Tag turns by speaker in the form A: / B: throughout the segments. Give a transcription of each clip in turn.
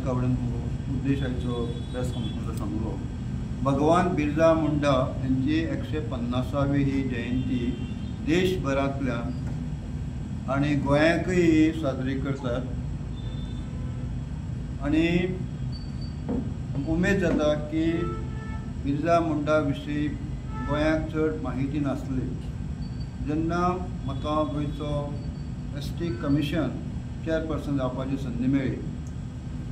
A: बसका कडेन उद्देश आयचो प्रेस कॉन्फरन्स सांगलो. भगवान बिरसा मुंडा यांची 150वी ही जयंती देशभरांतल्यान आनी गोंयांकय साजरी करतात आनी उमेद जाता की बिरसा मुंडा विशीं गोंयांक चड माहिती नासली. जेन्ना म्हाका गोंयचो एस टी कमिशन चेअरपर्सन जावपाची संदी मेळ्ळी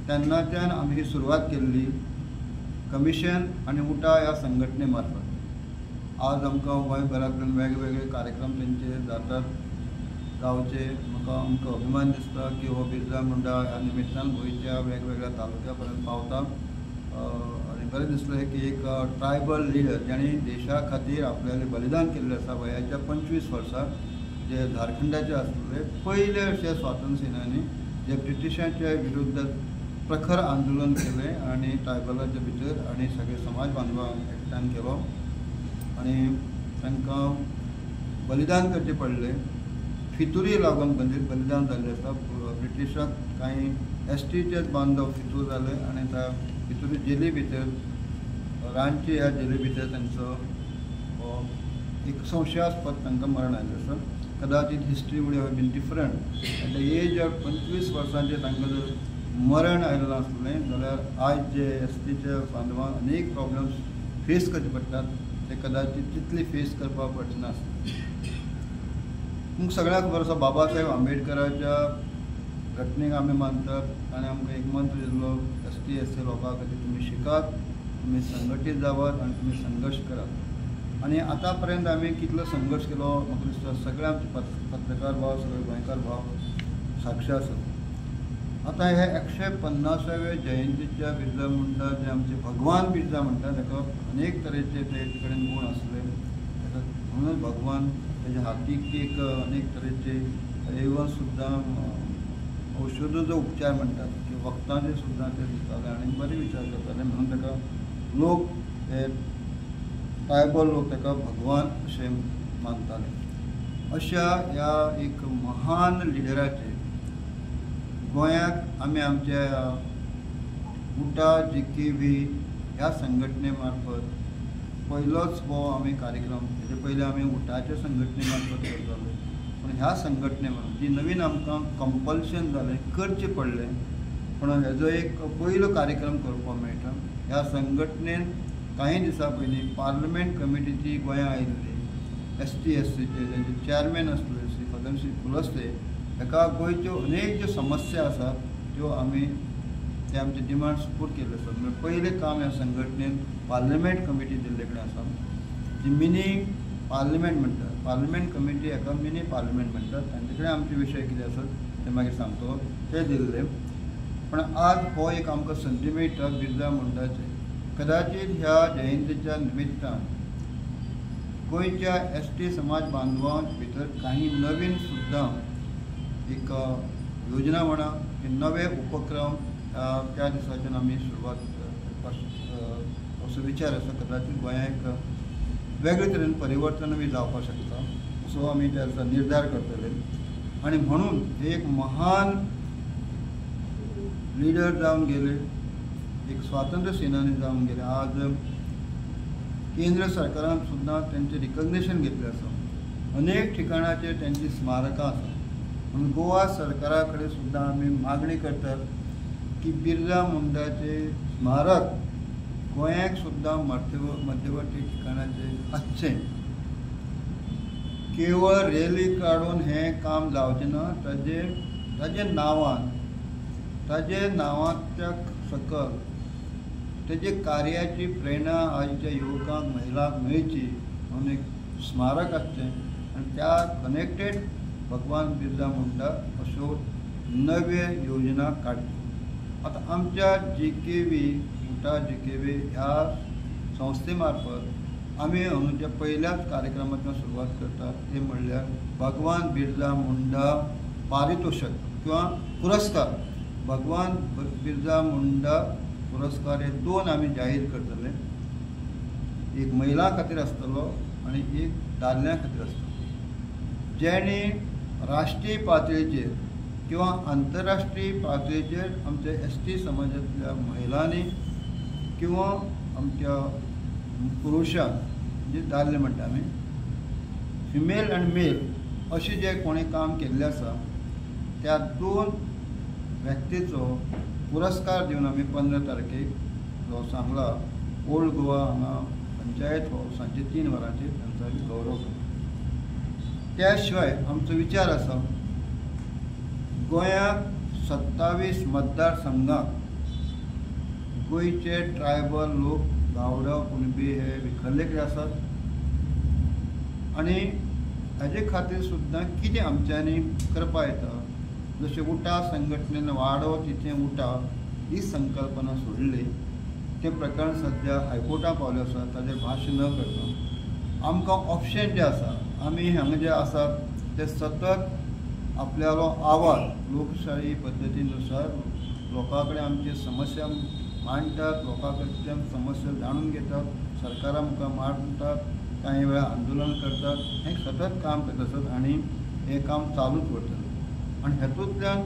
A: तेन्नाच्यान आमी ही सुरवात केल्ली कमिशन आनी उटा ह्या संघटने मार्फत. आज आमकां गोंयभरांतल्यान वेगवेगळे कार्यक्रम तेंचे जातात जावचे. म्हाका आमकां अभिमान दिसता की हो बिरसा मुंडा ह्या निमित्तान गोंयच्या वेगवेगळ्या तालुक्या पर्यंत पावता आनी बरें दिसलें की एक ट्रायबल लिडर जाणी देशा खातीर आपल्यालें बलिदान केल्लें आसा वयाच्या 25 वर्सां जे झारखंडाचे आसले पयले अशे स्वातंत्र्य सेनानी जे ब्रिटिशांच्या विरुद्ध प्रखर आंदोलन केलें आनी ट्रायबलाच्या भितर आनी सगळे समाज बांधवांक एकठांय केलो आनी तांकां बलिदान करचें पडलें. फितुरी लागून बलिदान जाल्लें आसा. ब्रिटिशांक कांय एस टीचेच बांधव फितूर जाले आनी त्या फितुरी जेली भितर रांची ह्या जेली भितर तांचो एक संशयास्पद तांकां मरण आयलें आसा. कदाचित history would have been different at the age of 25 वर्सांचेर तांकां जर मरण आयलें आसलें जाल्यार आयज जे एस टीच्या बांधवांक अनेक प्रॉब्लम्स फेस करचे पडटात ते कदाचित तितली फेस करपाक पडचे नासले. तुमकां सगळ्यांक खबर आसा बाबासाहेब आंबेडकराच्या घटनेक आमी मानतात आनी आमकां एक मंत्र दिल्लो एस टी एस सी लोकां खातीर तुमी शिकात, तुमी संघटीत जावात आनी तुमी संघर्श करात. आनी आतां पर्यंत आमी कितलो संघर्श केलो म्हाका दिसता सगळे आमचे पत्रकार भाव, सगळे गोंयकार भाव साक्षी आसात. आतां हे 150व्या जयंतीच्या बिरसा मुंडा जे आमचे भगवान बिरसा म्हणटा ताका अनेक तरेचे तेजे कडेन गूण आसले ताका म्हणून भगवान तेज्या हातीक एक अनेक तरेचे इवन सुद्दां औषधाचो उपचार म्हणटात की वखदांचे सुद्दां ते दिताले आनी बरे विचार करताले म्हणून ताका लोक हे ट्रायबल लोक ताका भगवान अशें मानताले. अशा ह्या एक महान लिडराचे गोंयांक आमी आमच्या उटा जी के व्ही ह्या संघटने मार्फत पयलोच हो आमी कार्यक्रम. तेजे पयलीं आमी उटाच्या संघटने मार्फत करताले पूण ह्या संघटने मार्फत जी नवीन आमकां कंपल्शन जालें करचें पडलें पूण हेजो एक पयलो कार्यक्रम करपाक मेळटा. ह्या संघटनेन कांय दिसां पयलीं पार्लमेंट कमिटीची गोंया आयिल्ली एस टी एस सीचे तेजे चेअरमॅन आसले श्री फगन श्री कुलस्ते ताका गोंयच्यो अनेक ज्यो समस्या आसात त्यो आमी ते आमचे डिमांड सपोर्ट केल्ले आसात. म्हणल्यार पयलें काम ह्या संघटनेन पार्लमेंट कमिटी दिल्ले कडेन आसा जी मिनी पार्लमेंट म्हणटात. पार्लमेंट कमिटी हाका मिनी पार्लमेंट म्हणटात. तांचे कडेन आमचे विशय कितें आसात ते मागीर सांगतलो ते दिल्ले. पण आज हो एक आमकां संदी मेळटा बिरसा मुंडाचे. कदाचित ह्या जयंतीच्या निमित्तान गोंयच्या एस टी समाज बांधवां भितर काही नवीन सुद्दां एक योजना म्हणा की नवे उपक्रम त्या दिसाच्यान आमी सुरवात करपाक असो विचार आसा. कदाचित गोंयांक वेगळे तरेन परिवर्तन बी जावपाक शकता असो आमी त्या दिसा निर्धार करतले. आनी म्हणून एक महान लिडर जावन गेले, एक स्वातंत्र्य सेनानी जावन गेले. आज केंद्र सरकारान सुद्दां तेंचें रिकग्नेशन घेतलें आसा. अनेक ठिकाणाचेर तेंची स्मारकां आसा. म्हणून गोवा सरकारा कडेन सुद्दां आमी मागणी करतात की बिरसा मुंडाचे स्मारक गोंयांक सुद्दां मध्यवर्ती ठिकाणाचेर आसचें. केवळ रॅली काडून हें काम जावचें ना. ताजे नांवान ताजे नांवाच्या सकल तेजे कार्याची प्रेरणा आजच्या युवकांक महिलांक मेळची म्हणून एक स्मारक आसचें आनी त्या कनेक्टेड भगवान बिरसा मुंडा अश्यो नव्यो योजना काडच्यो. आतां आमच्या जी के व्ही उटा जी के व्ही ह्या संस्थे मार्फत आमी अंदूच्या पयल्याच कार्यक्रमांतल्यान सुरवात करतात ते म्हणल्यार भगवान बिरसा मुंडा पारितोषक किंवा पुरस्कार. भगवान बिरसा मुंडा पुरस्कार हे 2 आमी जाहीर करतले. एक महिलां खातीर आसतलो आनी एक दादल्यां खातीर आसतलो. जेणे राष्ट्रीय पातळीचेर किंवा आंतरराष्ट्रीय पातळेचेर आमच्या एस टी समाजांतल्या महिलांनी किंवा आमच्या पुरुशांक म्हणजे दादले म्हणटा आमी, फिमेल आनी मेल अशें जें कोणें काम केल्लें आसा त्या 2 व्यक्तीचो पुरस्कार दिवन आमी 15 तारखेक जो सांगला ओल्ड गोवा हांगा पंचायत हॉल सांजे 3 वरांचेर तांचो आमी गौरव करता। त्या शिवाय आमचो विचार आसा गोंयांत 27 मतदारसंघाक गोंयचे ट्रायबल लोक गावडा कुणबी हे विखरले कडेन आसात आनी हाजे खातीर सुद्दां कितें आमच्यांनी करपा येता, जशें उटा संघटनेन वाडो तिथे उटा ही संकल्पना सोडली, तें प्रकरण सद्या हायकोर्टान पावलें आसा, ताजेर भाश्य न करता आमकां ऑप्शन जे आसा, आमी हांगा जे आसात ते सतत आपल्यालो आवाज लोकशाही पद्दतीनुसार लोकां कडेन आमची समस्या मांडटात, लोकां कडच्यान समस्या जाणून घेतात, सरकारा मुखार मांडटात, कांय वेळार आंदोलन करतात, हें सतत काम करत आसत आनी हें काम चालूच उरतलें। आनी हेतूंतल्यान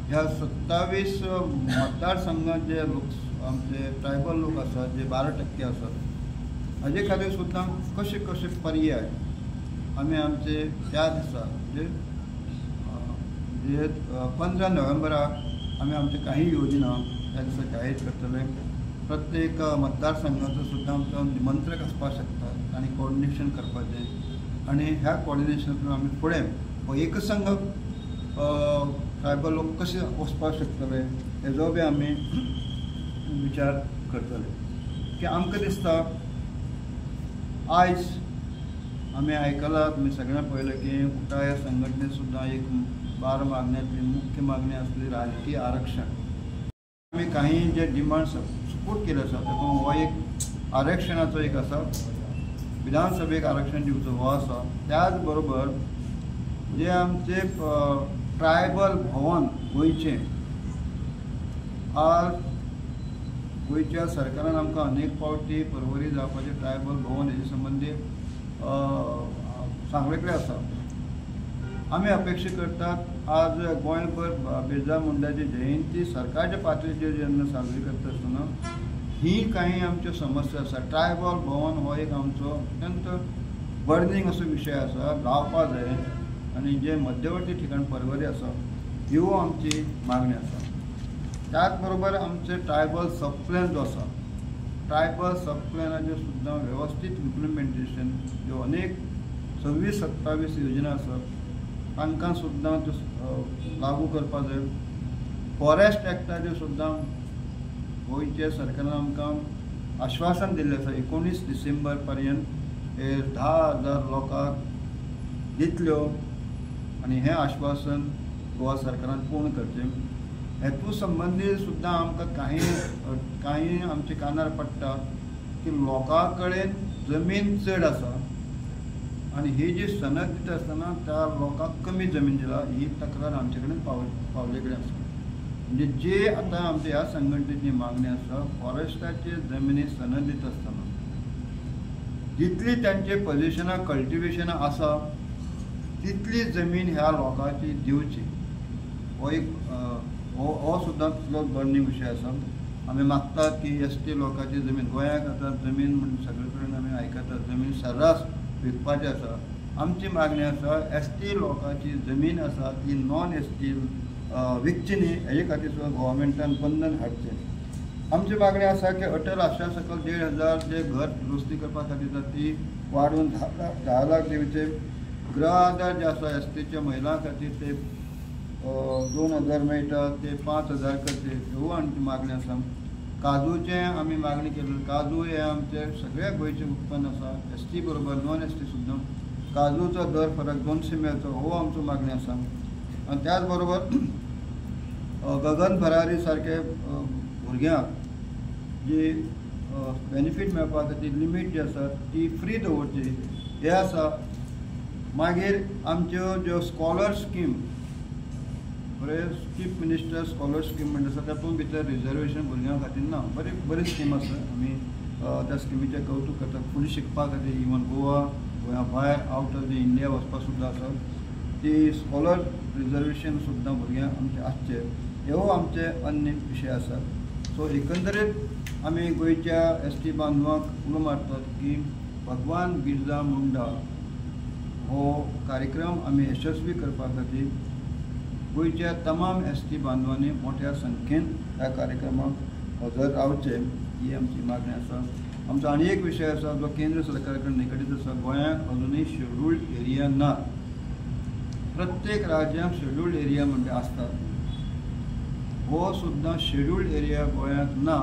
A: ह्या 27 मतदारसंघात जे लोक आमचे ट्रायबल लोक आसात जे 12% आसात हाजे खातीर सुद्दां कशे कशे पर्याय आमी आमचे त्या दिसा म्हणजे 15 नोव्हेंबराक आमी आमचे काही योजना त्या दिसा जाहीर करतले। प्रत्येक मतदारसंघाचो सुद्दां आमचो निमंत्रक आसपाक शकता आनी कोऑर्डिनेशन करपाचें आनी ह्या कोऑर्डिनेशनांतल्यान आमी फुडें हो एकसंघ ट्रायबल लोक कशे वचपाक शकतले हेजो बी आमी विचार करतले। की आमकां दिसता आयज आमी आयकलां, तुमी सगळ्यांक पळयलें की उटा ह्या संघटनेन सुद्दां एक 12 मागण्यांतली मुख्य मागणी आसली राजकीय आरक्षण। आमी काही जे डिमांड सपोर्ट केले आसा तातूंत हो एक आरक्षणाचो एक आसा, विधानसभेक आरक्षण दिवचो हो आसा। त्याच बरोबर जे आमचे ट्रायबल भवन गोंयचें आज गोंयच्या सरकारान आमकां अनेक फावटी परवरी जावपाचें ट्रायबल भवन हेजे संबंदी सांगलें आसा। आमी अपेक्षा करतात आज गोंयभर बिरजा मुंडाची जयंती सरकारच्या पातळीचेर जेन्ना साजरी करता आसतना ही काही आमच्यो समस्या आसा। ट्रायबल भवन हो एक आमचो अत्यंत बर्निंग असो विशय आसा, जावपा जाय आनी जे मध्यवर्ती ठिकाण परवरी आसा ह्यो आमची मागणी आसा। त्याच बरोबर आमचे ट्रायबल सब प्लॅन जो आसा, ट्रायबल सब प्लॅनाचें सुद्दां वेवस्थीत इम्प्लिमेंटेशन ज्यो अनेक 26-27 योजना आसात तांकां सुद्दां त्यो लागू करपाक जाय। फॉरेस्ट एक्टाचेर सुद्दां गोंयच्या सरकारान आमकां आश्वासन दिल्लें आसा 19 डिसेंबर पर्यंत हे 10,000 लोकांक दितल्यो आनी हें आश्वासन गोवा सरकारान पूर्ण करचें। हेतू संबंदी सुद्दां आमकां कांय कांय आमच्या कानार पडटा की लोकां कडेन जमीन चड आसा आनी ही जी सनद दिता आसतना त्या लोकांक कमी जमीन दिला ही तक्रार आमचे कडेन पावले कडेन आसा। म्हणजे जे आतां आमच्या ह्या संघटनेची मागणी आसा, फॉरेस्टाचे जमिनी सनद दिता आसतना जितली तांचे पोजिशनां कल्टिवेशनां आसा तितली जमीन ह्या लोकांची दिवची, हो एक हो सुद्दां तितलोच बर्निंग विशय आसा। आमी मागतात की एस टी लोकांची जमीन गोंयांत आतां जमीन म्हण सगळे कडेन आमी आयकतात जमीन सर्रास विकपाची आसा। आमची मागणी आसा एस टी लोकांची जमीन आसा ती नॉन एस टी विकची न्ही हेजे खातीर सुद्दां गव्हर्मेंटान बंधन हाडचें। आमची मागणी आसा की अटल आशा सकयल 1,500 जे घर दुरुस्ती करपा खातीर ती वाडून 10 लाख दिवचे। गृह आधार जे आसा एस टीच्या महिलां खातीर ते 2,000 मेळटा ते 5,000 करचे ह्यो आमची मागणी आसा। काजूचें आमी मागणी केली, काजू हे आमचे सगळ्या गोंयचें उत्पन्न आसा, एस टी बरोबर नॉन एस टी सुद्दां काजूचो दर फरक 200 मेळचो हो आमचो मागणी आसा। आनी त्याच बरोबर गगन भरारी सारके भुरग्यांक जी बेनिफीट मेळपा खातीर लिमीट जी आसा ती फ्री दवरची हें आसा। मागीर आमच्यो ज्यो स्कॉलर स्कीम बरें चीफ मिनिस्टर स्कॉलर स्कीम म्हणटा आसा तातूंत भितर रिजर्वेशन भुरग्यां खातीर ना, बरी बरी स्कीम आसा, आमी त्या स्किमीचें कौतूक करतात। फुडें शिकपा खातीर इवन गोवा, गोंया भायर आवट ऑफ the India वचपाक सुद्दां आसा। ती स्कॉलर रिजर्वेशन सुद्दां भुरग्यांक आमचे आसचे, ह्यो आमचे अन्य विशय आसात. सो एकंदरीत आमी गोंयच्या एस टी बांधवांक उलो मारतात की भगवान बिरसा मुंडा हो कार्यक्रम आमी यशस्वी करपा खातीर गोंयच्या तमाम एस टी बांधवांनी मोठ्या संख्येन ह्या कार्यक्रमाक हजर रावचें ही आमची मागणी आसा. आमचो आनी एक विशय आसा जो केंद्र सरकारा कडेन निगडीत आसा. गोंयांत अजुनूय शेड्युल्ड एरिया ना. प्रत्येक राज्यांत शेड्युल्ड एरिया म्हणजे आसतात, हो सुद्दां शेड्युल्ड एरिया गोंयांत ना.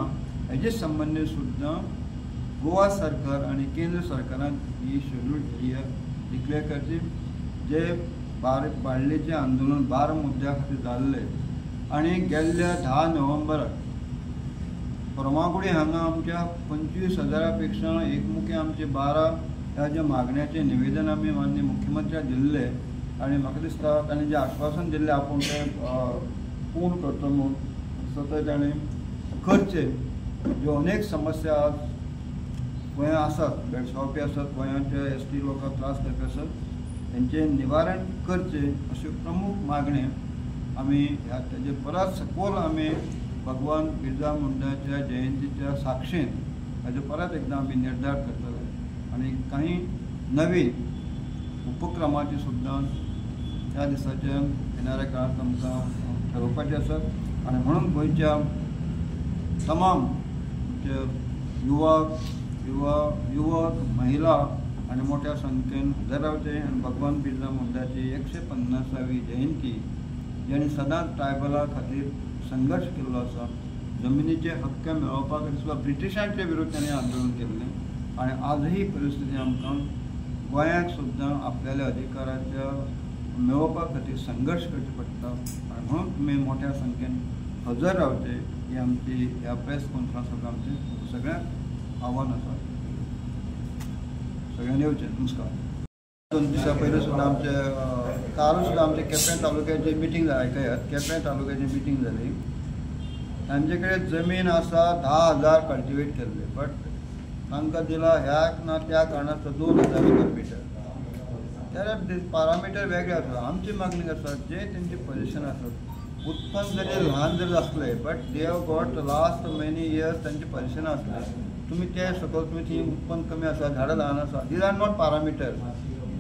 A: हेजे संबंदीत सुद्दां गोवा सरकार आनी केंद्र सरकारान ही शेड्युल्ड एरिया डिक्लेअर करची. जे बाळ्ळेचें आंदोलन 12 मुद्द्या खातीर जाल्लें आनी गेल्ल्या 10 नोव्हेंबराक फर्मागुडी हांगा आमच्या 25,000 पेक्षा एकमुखे आमचे 12 ह्या ज्या मागण्याचें निवेदन आमी माननीय मुख्यमंत्र्याक दिल्लें आनी म्हाका दिसता ताणें जें आश्वासन दिल्लें आपूण तें पूर्ण करतलो म्हूण सतत ताणें करचें. ज्यो अनेक समस्या आज गोंयांत आसात, भेडसावपी आसात, गोंयांचे एस टी लोकांक त्रास करपी आसात, तेंचें निवारण करचें अश्यो प्रमुख मागण्यो आमी ह्या तेजे परत सखोल आमी भगवान बिरसा मुंडाच्या जयंतीच्या साक्षीन हाजे परत एकदां आमी निर्धार करतले आनी काही नवीन उपक्रमाची सुद्दां त्या दिसाच्या येणाऱ्या काळांत आमकां ठरोवपाचें आसात. आनी म्हणून गोंयच्या तमाम युवक महिला आनी मोठ्या संख्येन हजर रावचे आनी भगवान बिरसा मुंडाची 150वी जयंती ज्याणी सदांच ट्रायबला खातीर संघर्श केल्लो आसा, जमिनीचे हक्क मेळोवपा खातीर सुद्दां ब्रिटिशांचे विरुद्ध ताणें आंदोलन केल्लें आनी आजही परिस्थिती आमकां गोंयांत सुद्दां आपल्याल्या अधिकाराच्या मेळोवपा खातीर संघर्श करचे पडटा. आनी म्हणून तुमी मोठ्या संख्येन हजर रावचे ही आमची ह्या प्रेस कॉन्फरन्साक आमचें सगळ्यांक आव्हान आसा. सगळ्यांनी येवचें. नमस्कार. 2 दिसां पयलीं सुद्दां आमचे काल सुद्दां आमचे केपें तालुक्याची मिटींग जाली. आयकयात, केपें तालुक्याची मिटींग जाली. तांचे कडेन जमीन आसा 10,000 कल्टिवेट केल्ले, बट तांकां दिला ह्या ना त्या कारणास्तव 2,000 स्क्वेअर मिटर. त्या पारामिटर वेगळे आसा. आमची मागणी आसा जे तेंचे पोजिशन आसा, उत्पन्न जरी ल्हान जरी आसलें but they have got last many years तांचे पोजिशन आसलें, तुमी ते सकयल तुमी थंय उत्पन्न कमी आसा, झाडां ल्हान आसा, these are not parameter.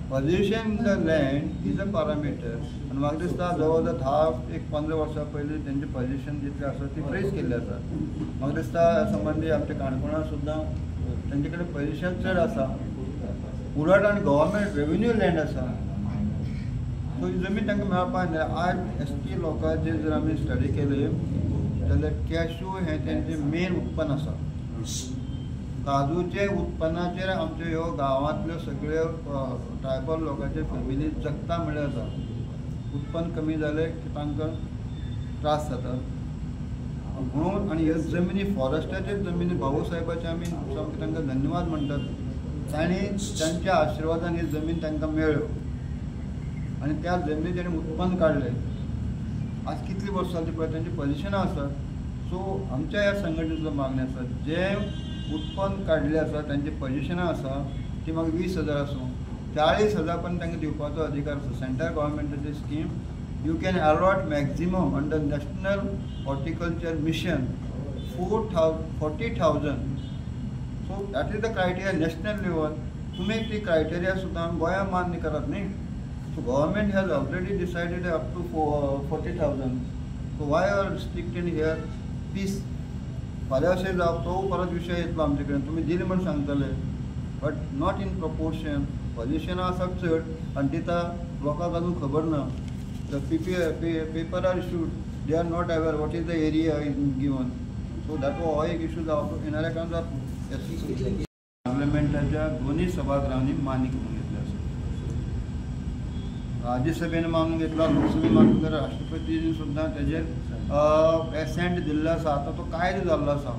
A: Position in the land is a parameter. आनी म्हाका दिसता जवळ जवळ 10-15 वर्सां पयलीं तेंचें पोजिशन जितलें आसा ती फ्रेज केल्ली आसा. म्हाका दिसता ह्या संबंदी आमच्या काणकोणा सुद्दां तेंचे कडेन पोजिशन चड आसा, उलट आनी गव्हर्मेंट रेवेन्यू लँड आसा, सो ही जमीन तांकां मेळपाक जाय. आज एस टी लोकांचे जर आमी स्टडी केली जाल्यार कॅशू हें तेंचें मेन उत्पन्न आसा. काजूचे उत्पन्नाचेर आमच्यो ह्यो गांवांतल्यो सगळ्यो ट्रायबल लोकांच्यो फॅमिली जगता म्हणल्यार जाता. उत्पन्न कमी जालें की तांकां त्रास जाता म्हणून. आनी ह्यो जमिनी फॉरेस्टाच्यो जमिनी भाऊ साहेबाचे आमी सामकें तांकां धन्यवाद म्हणटात, तांणी तांच्या आशिर्वादान ही जमीन तांकां मेळ्ळ्यो आनी त्या जमनीत ताणें उत्पन्न काडलें. आज कितलीं वर्सां जालीं पळय तांची पोजिशनां आसा. सो आमच्या ह्या संघटनेचो मागणी आसा जें उत्पन्न काडलें आसा तांची पोजिशनां आसा ती मागीर 20,000 आसूं 40,000 पर्यंत तांकां दिवपाचो अधिकार आसा. सेंट्रल गव्हर्मेंटाची scheme you can allot maximum under national horticulture mission 40,000. So that is the criteria national level. तुमी ती क्रायटेरिया सुद्दां गोंयांत मान्य करात न्ही. So government has already decided up to 40,000. So why are restricted here piece? फाल्यां अशें जावप तो परत विशय येतलो आमचे कडेन, तुमी दिली म्हूण सांगतले बट not in proportion. पोजिशनां आसात चड आनी दिता लोकांक अजून खबर ना. The paper are issued, they are not aware what is the area is given. So that हो एक इशू जावप येणाऱ्या काळांत जातलो. पार्लमेंटाच्या दोन्ही सभागृहांनी मान्य करून घेतले आसा. राज्यसभेन मानून घेतला, लोकसभेन मानून घेतला, राष्ट्रपतीन सुद्दां तेजेर एसेंट दिल्लो आसा. आतां तो कायदो जाल्लो आसा.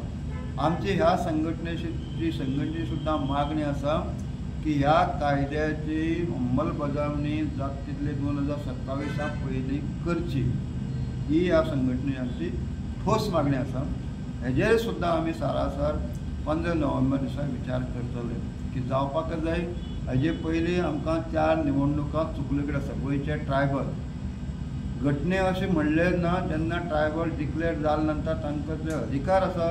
A: आमची ह्या संघटनेची सुद्दां मागणी आसा की ह्या कायद्याची अंमलबजावणी जाता तितले 2027 पयलीं करची, ही ह्या संघटनेची आमची ठोस मागणी आसा. हेजेर सुद्दां आमी सारासार 15 नोव्हेंबर दिसा विचार करतले की जावपाक जाय. हाजे पयलीं आमकां 4 निवडणुकां चुकल्यो आसा. गोंयचे ट्रायबल घटने अशें म्हणलें ना तेन्ना ट्रायबल डिक्लेअर जाले नंतर तांकां जे अधिकार आसा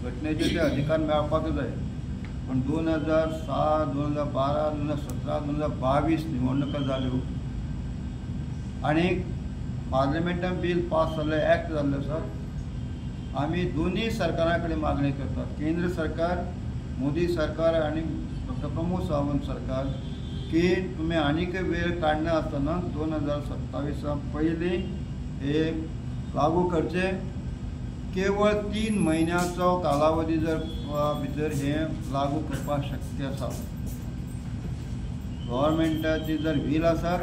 A: घटनेचे ते अधिकार मेळपाक जाय. पण 2007, 2012, 2017, 2022 निवडणुका जाल्यो आनी पार्लमेंटान बील पास जाल्लें, एक्ट जाल्लें आसा. आमी दोनूय सरकारां कडेन मागणी करतात, केंद्र सरकार, मोदी सरकार आनी डॉक्टर प्रमोद सावंत सरकार, की तुमी आनीक वेळ काडना आसतना 2027 पयलीं हे लागू करचें. केवळ 3 म्हयन्याचो कालावधी जर भितर हें लागू करपाक शक्य आसा. गव्हर्मेंटाची जर व्हील आसा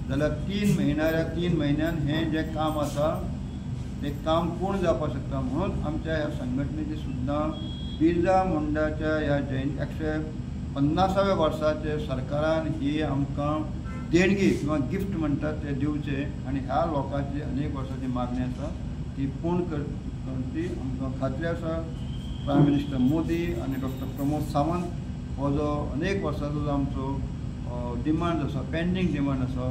A: जाल्यार 3 म्हयन्या 3 म्हयन्यान हें जें काम आसा तें काम पूर्ण जावपाक शकता. म्हणून आमच्या ह्या संघटनेची सुद्दां बिरजा मुंडाच्या ह्या जयंती 150व्या वर्साचे सरकारान ही आमकां देणगी किंवा गिफ्ट म्हणटात ते दिवचें आनी ह्या लोकांची अनेक वर्सांची मागणी आसा ती पूर्ण करची आमकां खात्री आसा. प्रायम मिनिस्टर मोदी आनी डॉक्टर प्रमोद सावंत हो जो अनेक वर्सांचो जो आमचो डिमांड आसा, पेंडींग डिमांड आसा,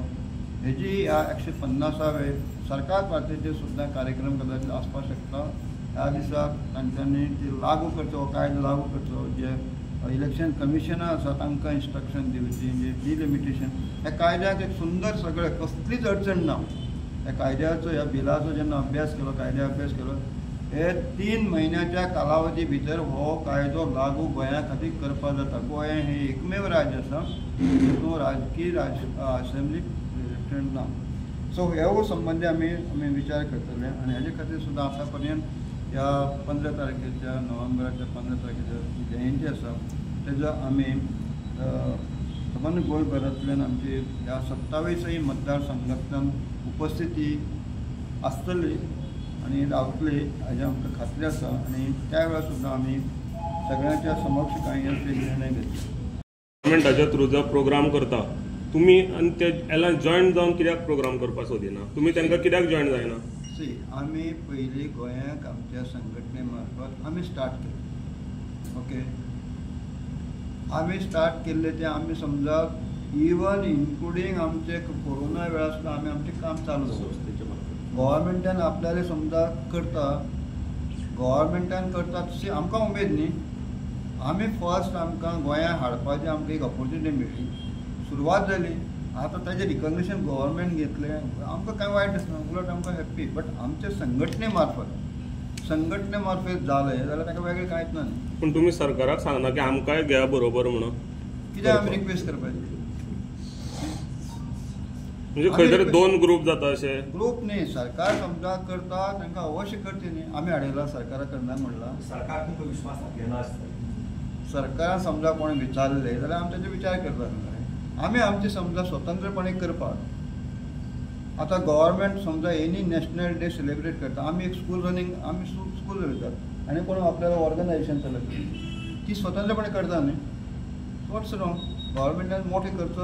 A: हेजी ह्या 150वे सरकार पातळेचेर सुद्दां कार्यक्रम कदाचित आसपाक शकता. ह्या दिसा तांच्यांनी ती लागू करचो, हो कायदो लागू करचो. जे इलेक्शन कमिशनां आसा तांकां इन्स्ट्रक्शन दिवची, जे डिलिमिटेशन ह्या कायद्याक एक सुंदर सगळें कसलीच अडचण ना. ह्या कायद्याचो, ह्या बिलाचो जेन्ना अभ्यास केलो, कायद्या अभ्यास केलो, हे 3 म्हयन्याच्या कालावधी भितर हो कायदो लागू गोंया खातीर करपाक जाता. गोंय हें एकमेव राज्य आसा जितून राजकीय असेंब्ली प्रेसिडेंट ना. सो ह्या संबंदी आमी विचार करतले आनी हेजे खातीर सुद्दां आतां पर्यंत ह्या 15 तारखेच्या नोव्हेंबराच्या 15 तारखेच्या जयंती आसा तेजो आमी सबंद गोंयभरांतल्यान आमची ह्या 27 मतदारसंघांतल्यान उपस्थिती आसतली आनी रावतली हाजी आमकां खात्री आसा. आनी त्या वेळार सुद्दां आमी सगळ्यांच्या समक्ष कांय अशे निर्णय घेतले.
B: गव्हर्मेंटाच्या थ्रू जो प्रोग्राम करता तुमी आनी ते एला जॉयन जावन कित्याक प्रोग्राम करपाक सोदिना? तुमी तांकां कित्याक जॉयन जायना?
A: सी, आमी पयलीं गोंयाक आमच्या संघटने मार्फत आमी स्टार्ट केलें. ओके, आमी स्टार्ट केल्लें तें आमी समजा इवन इन्क्लुडींग आमचे कोरोना वेळार सुद्दां आमी आमचें काम चालू दवरलें. गव्हर्मेंटान आपल्याले समजा करता, गव्हर्मेंटान करता तशी आमकां उमेद न्ही. आमी फर्स्ट आमकां गोंयांत हाडपाची आमकां एक ऑपोर्चुनिटी मेळ्ळी, सुरवात जाली. आतां ताजें रिकग्निशन गव्हर्मेंट घेतलें, आमकां कांय वायट दिसना, उलट आमकां हॅप्पी. बट आमचे संघटने मार्फत जालें जाल्यार ताका वेगळें कांयच ना न्ही.
B: पूण तुमी सरकाराक सांगना की आमकांय घेया बरोबर म्हणून?
A: कित्याक आमी रिक्वेस्ट करपाचें?
B: म्हणजे खंय तरी 2 ग्रूप जाता अशे
A: ग्रूप न्ही. सरकार समजा करता तांकां अवश्य करचें न्ही. आमी हाडयला सरकारा करना म्हणलां,
C: सरकार तुमकां विश्वासात घेना आसता.
A: सरकारान समजा कोणें विचारलें जाल्यार आमी ताजेर विचार करता. आमी आमचे समजा स्वतंत्रपणे करपाक. आतां गव्हर्मेंट समजा एनी नॅशनल डे सेलिब्रेट करता, आमी एक स्कूल रनींग, आमी स्कूल चलयतात आनी कोण आपल्याला ऑर्गनायजेशन चलयता, ती स्वतंत्रपणे करता न्ही. Watts wrong? गव्हर्मेंटान मोठें करचो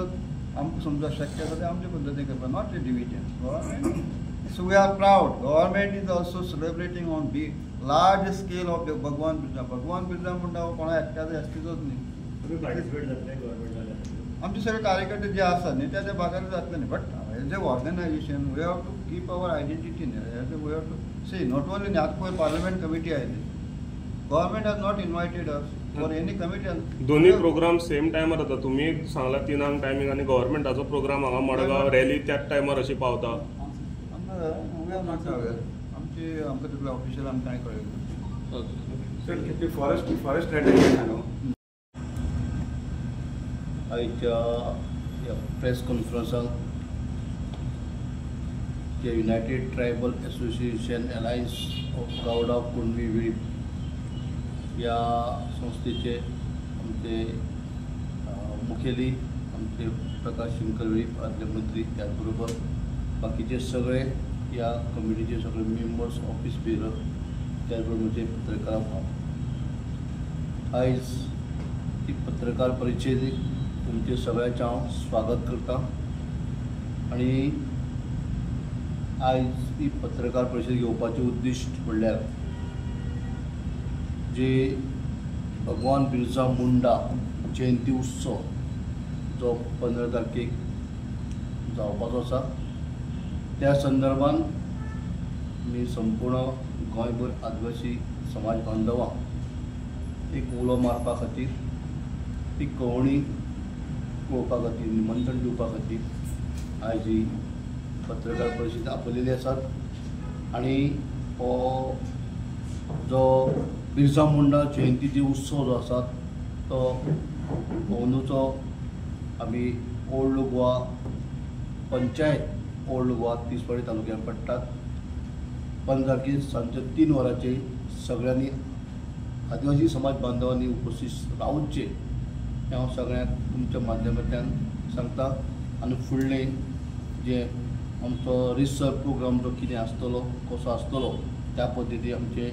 A: आमकां समजा शक्य आसा तें आमचे पद्दतीन करपाक, not a division. Government, so we are proud. Government is also celebrating on big large scale of Bhagwan Birsa. Bhagwan Birsa Munda हो कोणा एकट्याचो एसटीचोच न्ही.
C: पार्टिसिपेट
A: आमचे सगळे कार्यकर्ते जे आसा न्ही त्या त्या भागार जातले न्ही. But as a organisation we have to keep our identity न्ही. As a we have to see not only न्ही. आतां पळय पार्लमेंट कमिटी आयली, government has not invited us for any committee.
B: दोन्ही प्रोग्राम सेम टायमार जाता. तुमी सांगला 3 टायमींग आनी गव्हर्मेंटाचो प्रोग्राम हांगा मडगांव रॅली त्याच टायमार अशी पावता.
A: आमची आमकां तितले ऑफिशियल आमकां कांय कळ्ळें.
C: सर, फॉरेस्ट रायटर न्हू.
D: आयच्या ह्या press कॉन्फरन्साक J United Tribal Association Alliance of Gawda Kunbi Velip ह्या संस्थेचे आमचे मुखेली आमचे प्रकाश शंकर वेळीप आदले मंत्री, त्याचबरोबर बाकीचे सगळे ह्या कमिटीचे सगळे मेंबर्स, ऑफिस बेरर, त्याचबरोबर म्हजे पत्रकार भाव, आयज ही पत्रकार परिशदेक तुमचे सगळ्यांचें हांव स्वागत करता. आनी आयज ही पत्रकार परिशद घेवपाचें उद्दिश्ट म्हणल्यार जे भगवान बिरसा मुंडा जयंती उत्सव जो 15 तारखेक जावपाचो आसा त्या संदर्भान मी संपूर्ण गोंयभर आदिवासी समाज बांधवांक एक उलो मारपा खातीर, ती कवणी पळोवपा खातीर, निमंत्रण दिवपा खातीर आयज ही पत्रकार परिशद आपयलेली आसात. आनी हो जो बिरसा मुंडा जयंतीचे उत्सव जो आसा तो अंदूचो आमी ओल्ड गोवा पंचायत, ओल्ड गोवा तिसवाडी तालुक्यान पडटात. 15 तारखेर सांजच्या 3 वरांचेर सगळ्यांनी आदिवासी समाज बांधवांनी उपस्थित रावचें हें हांव सगळ्यांक तुमच्या माध्यमांतल्यान सांगता. आनी फुडलें जे आमचो रिसर्च प्रोग्राम जो कितें आसतलो, कसो आसतलो त्या पद्दती आमचे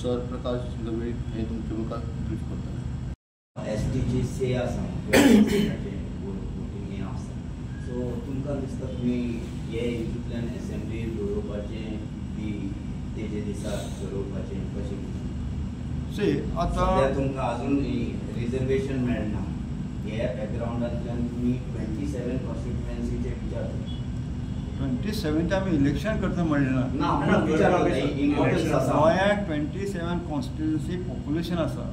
D: सर प्रकाश वेळीप हे तुमचे मुखार ब्रीफ करतले.
E: एस टीची से आसा वोटींग हें आसा, सो तुमकां दिसता तुमी हे हितूंतल्यान एसेंब्ली लडोवपाचें बी तेजे दिसा घडोवपाचें कशें?
A: सी आतां
E: तुमकां अजून रिजर्वेशन मेळना, हे बॅकग्रावंडांतल्यान तुमी 27 कॉन्स्टिट्युएन्सीचे विचार.
A: 27 आमी इलेक्शन करता म्हणलें ना, गोंयांत 27 कॉन्स्टिट्युएन्सी पॉप्युलेशन आसा.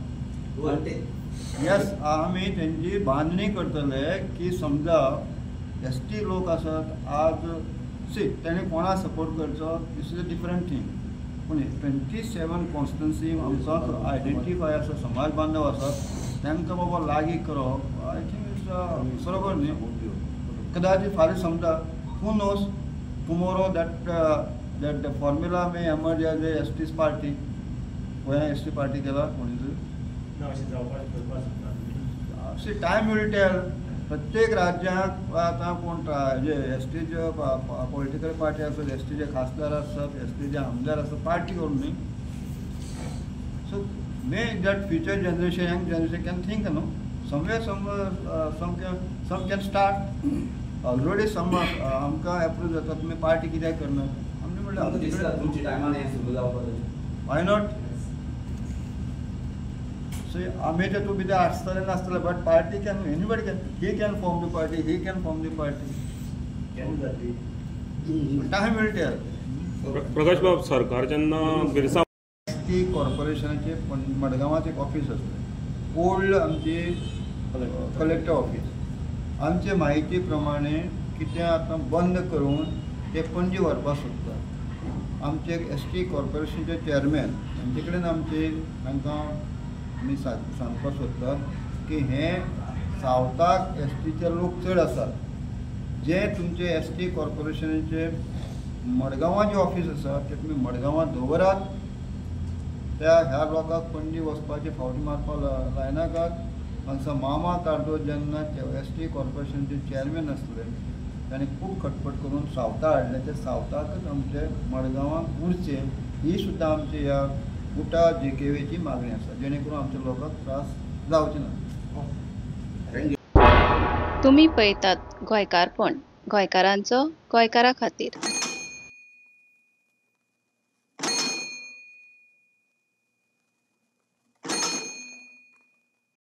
A: येस, आमी तेंची बांदणी करतले की समजा एस टी लोक आसात आज, सी तेणें कोणा सपोर्ट करचो this is a different thing, पूण 27 कॉन्स्टिट्युएन्सी आमकां आयडेंटिफाय आसा, समाज बांधव आसात तांकां बाबा लागीं करप I think it's बरोबर न्ही. कदाचित फाल्यां समजा who knows tomorrow that that the formula may emerge as a S T's party. गोंया एस टी पार्टी केला कोणी सी टायम will tell. प्रत्येक राज्यांत आतां कोण जे एस टीच्यो पॉलिटिकल पार्टी आसत, एस टीचे खासदार आसत, एस टीचे आमदार आसत, पार्टी करून न्ही. So may that future generation, young generation can think न्हू somewhere some can start already. Some आमकां एप्रोच जाता तुमी पार्टी कित्याक करना, आमी म्हणल्यार
E: तुमच्या टायमान हें सुरू जावपाक
A: why not. सो आमी तेतूंत भितर आसतले नासतले, but party can, anybody can, he can form the party, he can form the party. Time will tell.
B: Prakash बाब, सरकार जेन्ना बिरसा
A: एस टी कॉर्पोरेशनाचे मडगांवांत एक ऑफीस आसलें, ओल्ड आमची कलेक्टर ऑफीस. आमचे म्हायती प्रमाणे कितें आतां बंद करून ते पणजी व्हरपाक सोदतात. आमचे एस टी कॉर्पोरेशनचे चेअरमॅन तांचे कडेन आमचे तांकां आमी सांगपाक सोदतात की हें सावथाक एस टीचे लोक चड आसात, जे तुमचे एस टी कॉर्पोरेशनाचे मडगांवां जें ऑफीस आसा तें तुमी मडगांवां दवरात. त्या ह्या लोकांक पणजी वचपाची फावटी मारपाक लायनाकात. हांगसर मामा कार्दोज जेन्ना एस टी कॉर्पोरेशनचे चेअरमॅन आसले ताणें खूब खटपट करून सावथा हाडलें, ते सावथाकच आमचे मडगांवांक उरचें ही सुद्दां आमची ह्या गुटा जे के वेची मागणी आसा, जेणे करून आमच्या लोकांक त्रास जावचे ना.
F: तुमी पळयतात गोंयकारपण, गोंयकारांचो गोंयकारा खातीर.